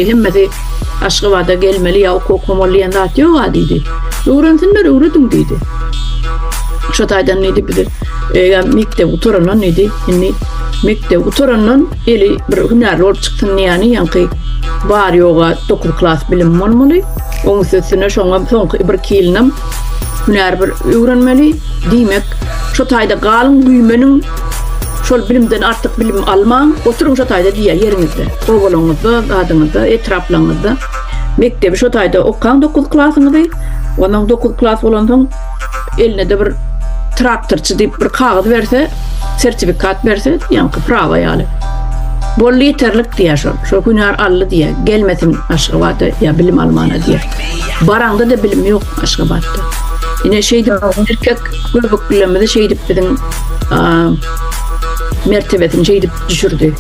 Hemmesi Aşgabada gelmeli ýa okuw okamaly diýen zat ýog-a diýdi. Öwrensinler, öwrediň diýdi. Şo taýdan diýdi bizi eýýäm mekdep gutarandan diýdi, indi mekdep gutarandan eli bir hünärli bolup çyksyn diýýäni ýaňky bar ýoga 9 klas bilim bolmaly. Oň üstesine şoňa soňky bir iki ýylynam hünär bir öwrenmeli. Diýmek, şo taýda galyň, güýmeniň, şol bilimden artyk bilim almaň, oturyň şo taýda diýýär ýeriňizde, obalaryňyzda, zadyňyzda, etraplaryňyzda. Mekdebi şo taýda okaň 9 klasyňyzy, ondan 9 klas bolansoň eline-de bir traktorçy diýip bir kagyz berse, sertifikat berse, ýaňky prawa ýaly. Boldy ýeterlik diýýär şol. Şol hünär aldy diýýär. Gelmesin Aşgabada ýa bilim almana diýýär. Baraňda-da bilim ýok Aşgabatda. Ine şeýdip erkek göbeklilerimizi şeýdip biziň mertebesini şeýdip düşürdi.